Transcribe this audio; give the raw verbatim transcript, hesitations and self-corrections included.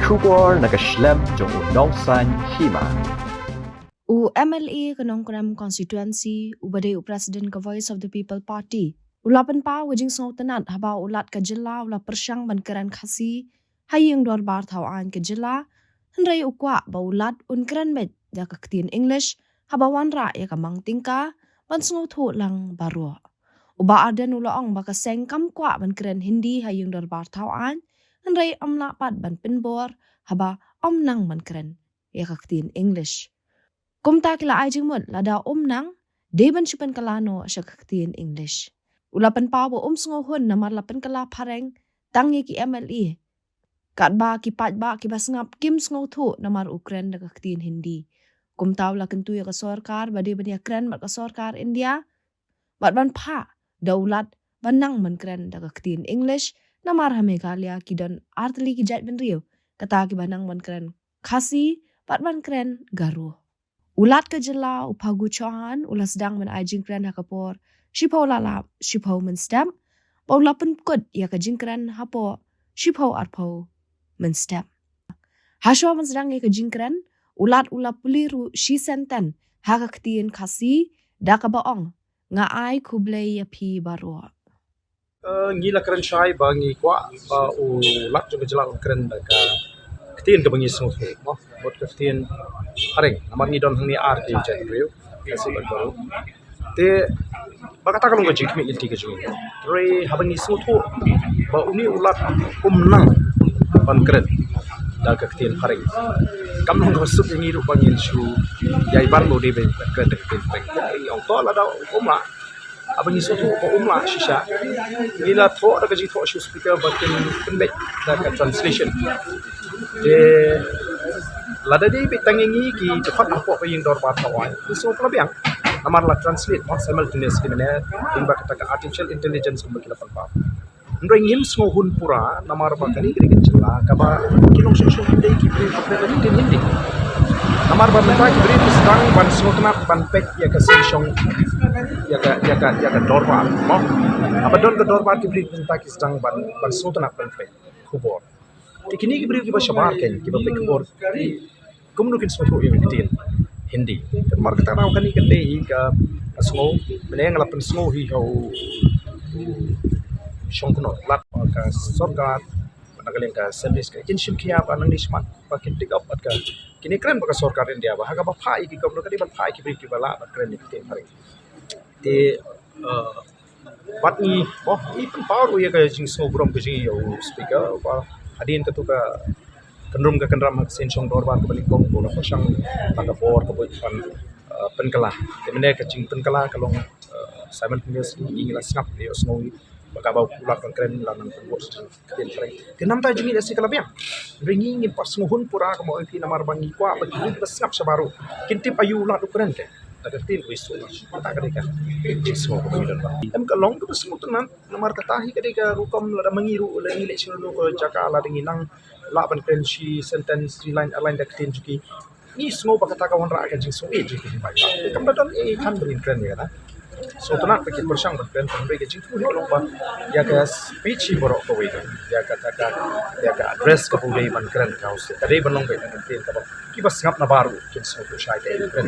Khubor na ka shlem jong u Nongsaiñ Hima. U M L A ka Nongkrem constituency, uba dei u President ka Voice of the People Party, u la pynpaw ka jingsngewtynnat haba u Lat ka jylla u la pyrshang ban kren Khasi ha ïing dorbar thaw aiñ ka jylla, hynrei u kwah ba u Lat un kren beit da ka ktien English haba wanrah ïa ka mang tyngka ban sngewthuh lang baroh. U Bah Ardent u la ong ba ka seng kam kwah ban kren Hindi ha ïing dorbar thaw aiñ, hynrei ym lah pat ban pynbor haba ym nang ban kren ïa ka ktien English. Kumta ki la ai jingmut lada um nang, dei ban shu pynkylla noh sha ka ktien English. U la pynpaw ba um sngewhun namar la pynkylla phareng tang ïa ki M L A. Katba ki paidbah kiba sngap kim sngewthuh namar u kren da ka ktien Hindi. Kumta u la kyntu ïa ka sorkar ba dei ban ïa kren bad ka sorkar India bad ban phah da u Lat ban nang ban kren da ka ktien English, namar ha Meghalaya ki don artylli ki jaitbynriew, kata kiba nang ban kren Khasi bad ban kren Garo. U Lat ka jylla u Phagu Chauhan u la sdang ban ai jingkren ha ka por shiphew la lap shiphew mynstep, ba u la pynkut ïa ka jingkren hapoh shiphew arphew mynstep. Hashwa ban sdang ïa ka jingkren, u Lat u la pule ruh shi senten ha ka ktien Khasi da kaba ong, nga ai khublei ïa phi baroh. Eh, ngi la kren shai ba ngi kwah ba u Lat jong ka jylla un kren da ka ktien kaba ngi sngewthuh, mo, bad ka ktien phareng. Namar ngi don hangne ar ki jaitbynriew, Khasi bad Garo. Te ba kata ka long ka jingkhmih lynti ka jong ngi. Hynrei haba ngi sngewthuh ba une u Lat um nang ban kren da ka ktien phareng, kam long kaba suk ïa ngi ruh ba ngin shu ïai ban ba u dei ban kren da ka ktien phareng. Te ngi ong to lada um lah, haba ngi sngewthuh ba um lah shisha, ngi la thoh da ka jingthoh sha u speaker ba kin pynbeit da ka translation. Te lada dei beit tang ïa ngi ki dkhot hapoh ka ïing dorbar thaw aiñ, ngi sngewpla biang. Namar la translate, mo, simultaneously, mane, lyngba kata ka artificial intelligence kumba ki la pynpaw. Hynrei ngim sngewhun pura namar ba kane ka dei ka jylla kaba ki nongshong shnong ki dei ki briew ba kren da ka ktien Hindi. Namar ba mynta ki briew ki sdang ban sngewtynnat ban peit ïa ka seng shong, ïa ka, ïa ka, ïa ka dorbar, mo. Haba don ka dorbar ki briew mynta ki sdang ban, ban sngewtynnat ban peit khubor. Te kine ki briew kiba shabar kein, kiba peit khubor, kumno kin sngewthuh ïa ka ktien Hindi. Te namar kata ka daw kane ka dei hi ka, ka sngew, mynne nga la pynsngew hi ha u, u shongknot lad ka sorkar, na ka liang ka service ka kin shim khia ba nangne shakhmat ba kin take up bad ka, kine kren bad ka sorkar India ba ha kaba phah ïa ki, kumno ka dei ban phah ïa ki briew kiba lah ban kren ïa ka ktien phareng. Te, eh, bad ngi, oh, ngi pynpaw ruh ïa ka jingsngewburom ka jong ngi ïa u speaker ba hadien katu ka kynrum ka kynram ha ka seng shong dorbar kaba nyngkong, ba u la pyrshang ha ka bor kaba u ban, eh, pynkylla. Te mynne ka jingpynkylla ka long, eh, simultaneously, ngi la sngap, ngi la sngew ba kaba u Lat u kren la nang pynbor sha ka ktien phareng. Te namta jong ngi lehse ka la biang. Hynrei ngi ngim pat sngewhun pura, kumba ong phi, namar ba ngi kwah ba ki briew kiba sngap shabar ruh kin tip aïu u Lat u kren te da ka ktien, wei sngewtynnat. Kata ka dei ka jingsngew kaba ngi don ba em ka long kaba sngewtynnat. Namar kata hi ka dei ka rukom, lada ma ngi ruh, lada ngi leit sha kano ka jaka, lada ngi nang lah ban kren shi sentence, shi line, ar line da ka ktien jong ki, ngi sngew ba kata ka wanrah ka jingsngew ïeit jong ki. Te kam da don ei ei than ba ngin kren ïa kata. Sngewtynnat ba ki pyrshang ban kren, hynrei ka jingthmu hi ka long ba ïa ka speech hi baroh kawei, ïa kata ka, ïa ka address kaba u dei ban kren, ka u, ka dei ban long beit na ka ktien kaba kiba sngap na baroh kin sngewthuh shai kaei u kren.